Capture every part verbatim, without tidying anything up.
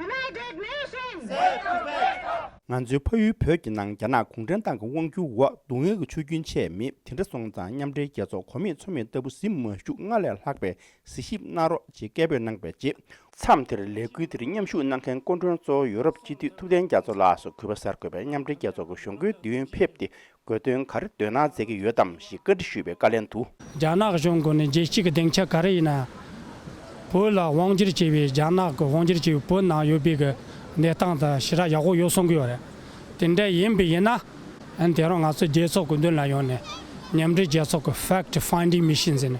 United Nations. ང་ཚོའི་ཕ་ཡུལ་བོད་ཀྱི་ནང་རྒྱ་ནག་གུང་ཁྲན་ཏང་གི་དབང་སྒྱུར་འོག་སྡུག་བསྔལ་གྱི་ཆུ་རྒྱུན་ཆད་མེད། དེ་འདྲ་སོང་ཙང་མཉམ་འབྲེལ་རྒྱལ་ཚོགས་གོ་མེད་ཚོར་མེད་ལྟ་བུ་ཟིན་མ་བཅུག་སྔར་ལས་ལྷག་པའི་གཟིགས་ཞིབ་གནང་རོགས་ཅེས་སྐད་འབོད་གནང་བའི་རྗེས། མཚམས་དེར་ལས་འགུལ་དེར་མཉམ་ཞུགས་གནང་མཁན་སྐུ་མགྲོན་གཙོ་བོ་ཡོ་རོབ་སྤྱི་འཐུས་ཐུབ་བསྟན་རྒྱ་མཚོ་ལགས་སུ་གུས་པ་གསར་འགོད་པས་མཉམ་འབྲེལ་རྒྱལ་ཚོགས་ཀྱི་གཞུང་སྒོའི་མདུན་ཕེབས་ཏེ། དགོས་དོན་ག་རེ་འདོན་གནང་མཛད་ཀྱི་ཡོད་དམ་ཞེས་བཀའ་འདྲི་ཞུས་པའི་བཀའ་ལན་དུ། རྒྱ་ནག་གཞུང་གིས་ནི་རྒྱལ་སྤྱི་གི་སྡིངས་ཆ་ག་རེ་ཡིན་ན། བོད་ལ་དབང་བསྒྱུར་བྱས་པའི་རྒྱ་ནག་གི་དབང་བསྒྱུར་བྱས་པའི་བོད་ནང་ཡོད་པའི་གི་གནས་སྟངས་དང་ཞེ་དྲག་ཡག་པོ་ཡོད་གསུང་གི་ཡོད་རེད། དེ་འདྲ་ཡིན་པ་ཡིན་ན། ཨ་ནི་དེ་རིང་ང་ཚོ་རྒྱལ་ཚོགས་ཀྱི་མདུན་ལ་ཡོང་ནས་མཉམ་འབྲེལ་རྒྱལ་ཚོགས་ཀྱི་Fact Finding Mission ཟེར་ནས་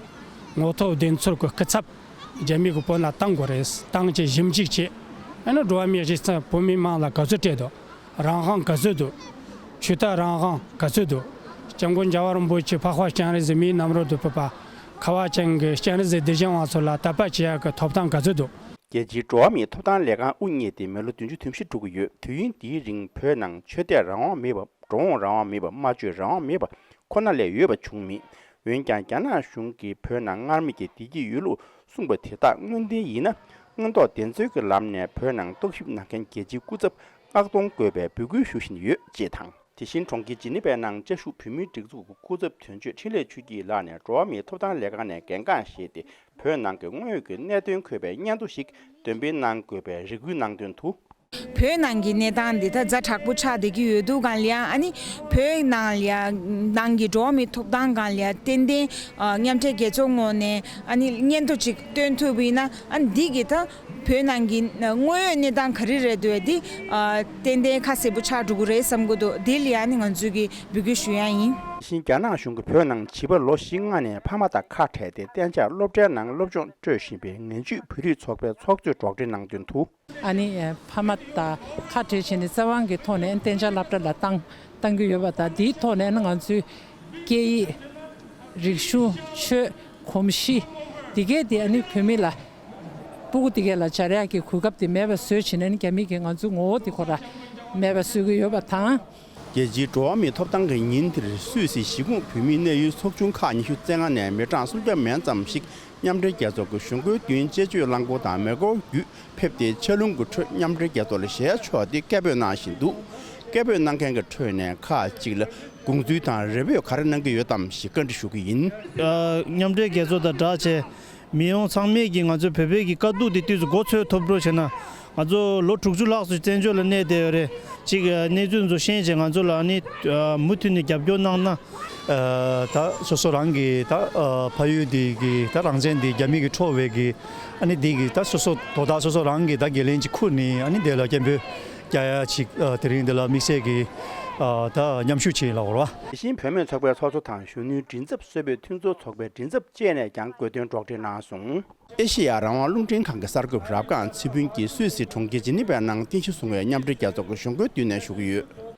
ངོ་ཐོག་བདེན་འཚོལ་གྱི་སྐུ་ཚབ། རྒྱ་མི་གི་བོད་ལ་བཏང་དགོས་རེད། བཏང་བྱས་ཞིབ་འཇུག་བྱས། ཨ་ནི་འགྲོ་བ་མིའི་གཞི་རྩ་བོད་མི་མང་ལ་ག་ཚོད་སྤྲད་འདུག་རང་དབང་ག་ཚོད་འདུག་ཆོས་དད་རང་དབང་ག་ཚོད་འདུག་སྐྱབས་མགོན་རྒྱལ་བ་རིན་པོ་ཆེ་འཕགས་པ་སྤྱན་རས་གཟིགས་མིའི་རྣམ་རོལ་དུ་བོད་པ་ཁ་བ་ཅན་གྱི་སྤྱན་རས་གཟིགས་སྡེ་བཞི་དབང་ཕྱུག་ལ་དད་པ་བྱེད་ཡག་གི་ཐོབ་ཐང་ག་ཚོད་འདུག་རྒྱལ་སྤྱིའི་འགྲོ་བ་མིའི་ཐོབ་ཐང་ལས་ཁང་དབུ་བརྙེས་ཏེ་མི་ལོ་བདུན་ཅུ་དོན་བཞི་འགྲོ་གི་ཡོད། དུས་ཡུན་འདིའི་རིང་བོད་ནང་ཆོས་དད་རང་དབང་མེད་པ། འགྲོ་འོང་རང་དབང་མེད་པ། སྨྲ་བརྗོད་རང་དབང་མེད་པ་ཁོ་ན་ལས་ཡོད་པ་བྱུང་མེད། འོན་ཀྱང་རྒྱ་ནག་གཞུང་གིས་བོད་ནང་སྔར་མེད་ཀྱི་བདེ་སྐྱིད་ཡོད་ལུགས་གསུངས་པ་དེ་དག་དངོས་བདེན་ཡིན་ན། མངོན་རྟོགས་བདེན་འཚོལ་གྱི་ལམ་ནས་བོད་ནང་རྟོག་ཞིབ་གནང་མཁན་རྒྱལ་སྤྱིའི་སྐུ་ཚབ་མངགས་གཏོང་དགོས་པའི་འབོད་སྐུལ་ཞུ་བཞིན་ཡོད་ཅེས་དང་། དེ་བཞིན་གྲོང་ཁྱེར་ཇི་ནི་ཝའི་ནང་བཅའ་བཞུགས་བོད་མིའི་སྒྲིག་འཛུགས་ཀྱི་སྐུ་ཚབ་དོན་གཅོད་འཕྲིན་ལས་ཆོས་སྐྱིད་ལགས་ནས་འགྲོ་བ་མིའི་ཐོབ་ཐང་ལས་ཁང་ནས་གལ་འགངས་བཞེས་ཏེ། བོད་ནང་གི་དངོས་ཡོད་ཀྱི་གནད་དོན་འཁོད་པའི་སྙན་ཐོ་ཞིག་འདོན་སྤེལ་གནང་དགོས་པའི་རེ་སྐུལ་གནང་དོན་དུ། བོད་ནང་གི་གནས་སྟངས་འདི་ད་ཛ་དྲག་པོ་ཆགས་བསྡད་ཀྱི་ཡོད་དུས་སྒང་ལ་ཡང་། ཨ་ནི་བོད་ནང་ལ་ཡང་ནང་གི་འགྲོ་བ་མིའི་ཐོབ་ཐང་སྒང་ལ་ཡང་ཏན་ཏན་ཨ་མཉམ་འབྲེལ་རྒྱལ་ཚོགས་ངོས་ནས་ཨ་ནི་སྙན་ཐོ་ཅིག་བཏོན་ཐུབ་པ་ཡིན་ན། ཨ་ནི་འདི་གི་ད་བོད་ནང་གི་དངོས་ཡོད་གནས་སྟངས་ག་རེ་རེད་འདུག་འདི་ཨ་ཏན་ཏན་ཁ་གསལ་པོ་ཆགས་འགྲོ་གི་རེད་བསམ་གྱི་འདུག་འདི་ལ་ཡང་ཨ་ནི་ང་ཚོས་ཀྱི་འབོད་སྐུལ་ཞུ་ཡ་ཡིན། དེ་བཞིན་རྒྱ་ནག་གཞུང་གིས་བོད་ནང་བྱིས་པ་ལོ་བཞི་ལྔ་ནས་ཕ་མ་དང་ཁ་བྲལ་ཏེ་གཏན་འཇགས་སློབ་གྲྭའི་ནང་སློབ་སྦྱོང་སྤྲོད་བཞིན་པའི་ངན་ཇུས་བོད་རིགས་ཚོགས་པའི་ཚོགས་གཙོས་སྒྲོག་འགྲེལ་གནང་དོན་དུ། ཨ་ནི་ཕ་མ་དང་ཁ་བྲལ་བྱས་ནས་རྩ་དབང་གི་ཐོག་ནས་གཏན་འཇགས་སློབ་གྲྭ་ལ་བཏང་བཏང་གི་ཡོད་པ་དང་། དེའི་ཐོག་ནས་ང་ཚོའི་སྐད་ཡིག་རིག་གཞུང་ཆོས་གོམས་གཤིས་དེ་གས་དེ་ཨ་ནི་བོད་མི་ལ་སྤུ་གུ་དེ་གས་ལ་སྦྱར་ཡག་གི་གོ་སྐབས་དེ་མེད་པ་བཟོས་བྱས་ནས། ཨ་ནི་རྒྱ་མི་གིས་ང་ཚོའི་ངོ་བོ་དེ་ཁོ་ར་མེད་པ་བཟོ་གི་ཡོད་པ་དང་། རྒྱལ་སྤྱིའི་འགྲོ་བ་མིའི་ཐོབ་ཐང་གི་ཉིན་དེར་སུད་སི་གཞིས་ཁོངས་བོད་མིའི་གནས་ཡུལ་ཚོགས་ཆུང་ཁག་ཉི་ཤུ་རྩ་ལྔ་ནས་མི་གྲངས་སུམ་བརྒྱ་མན་ཙམ་ཞིག་མཉམ་འབྲེལ་རྒྱལ་ཚོགས་ཀྱི་གཞུང་སྒོའི་མདུན་དཔྱད་བརྗོད་རླངས་འཁོར་དང་མེ་འཁོར་བརྒྱུད་ཕེབས་ཏེ། ཆར་རླུང་གི་ཁྲོད་མཉམ་འབྲེལ་རྒྱལ་ཚོགས་ལ་ཞལ་ཕྱོགས་ཏེ་སྐད་འབོད་གནང་བཞིན་འདུག་སྐད་འབོད་གནང་མཁན་གྱི་ཁྲོད་ནས་ཁག་ཅིག་ལ་དགོངས་ཚུལ་དང་རེ་འབོད་ག་རེ་གནང་གི་ཡོད་དམ་ཞེས་བཀའ་འདྲི་ཞུ་གི་ཡིན། ཨ། མཉམ་འབྲེལ་རྒྱལ་ཚོགས་དང་སྦྲགས་བྱས། མི་ཡོངས་ཚང་མས་ཀྱིས་ང་ཚོའི་བོད་པའི་གི་དཀའ་སྡུག་དེ་དུས་སུ་མགོ་ཚོས་ཐུབ་རོགས་བྱས་ན། ང་ཚོ་ལོ་དྲུག་ཅུ་ལྷག་ཙམ་བཙན་བྱོལ་ལ་གནས་བསྡད་ཡོད་རེད། གཅིག་གནས་ཚུལ་ཚོ་ཤེས་བྱས་ང་ཚོ་ལ་ཨ་ནི་མུ་མཐུད་ནས་རྒྱབ་སྐྱོར་གནང་ན། ད་སོ་སོ་རང་གི་ད་ཕ་ཡུལ་འདི་གི་ད་རང་བཙན་འདི་རྒྱ་མི་གིས་འཕྲོག་པའི་གི་ཨ་ནི་འདི་གི་ད་སོ་སོ་དོ་བདག་སོ་སོ་རང་གི་ད་འགན་ལེན་ཅིག་ཁུར་ནས། ཨ་ནི་དེ་ལ་སྐད་འབོད་རྒྱག་ཡ་ཅིག་དེ་རིང་འདི་ལ་དམིགས་བསལ་གྱི་ད་མཉམ་ཞུགས་བྱས་ལབ་དགོས་རེད་བ། དེ་བཞིན་བུད་མེད་ཚོགས་པའི་ཚོགས་གཙོ་དང་གཞོན་ནུའི་མགྲིན་ཚབ་སུད་བོད་མཐུན་ཚོགས་ཚོགས་པའི་མགྲིན་ཚབ་བཅས་ནས་ཀྱང་དགོས་འདུན་སྒྲོག་འགྲེལ་གནང་སོང་། ཨེ་ཤེ་ཡ་རང་དབང་རླུང་འཕྲིན་ཁང་གི་གསར་འགོད་པ་རབ་སྒང་ཚེ་ཕུན་གྱིས་སུད་སི་གྲོང་ཁྱེར་ཇི་ནི་ཝའི་ནང་རྟེན་གཞི་བཟུང་བའི་མཉམ་འབྲེལ་རྒྱལ་ཚོགས་ཀྱི་གཞུང་སྒོའི་མདུན་ནས་ཞུ་གི་ཡོད།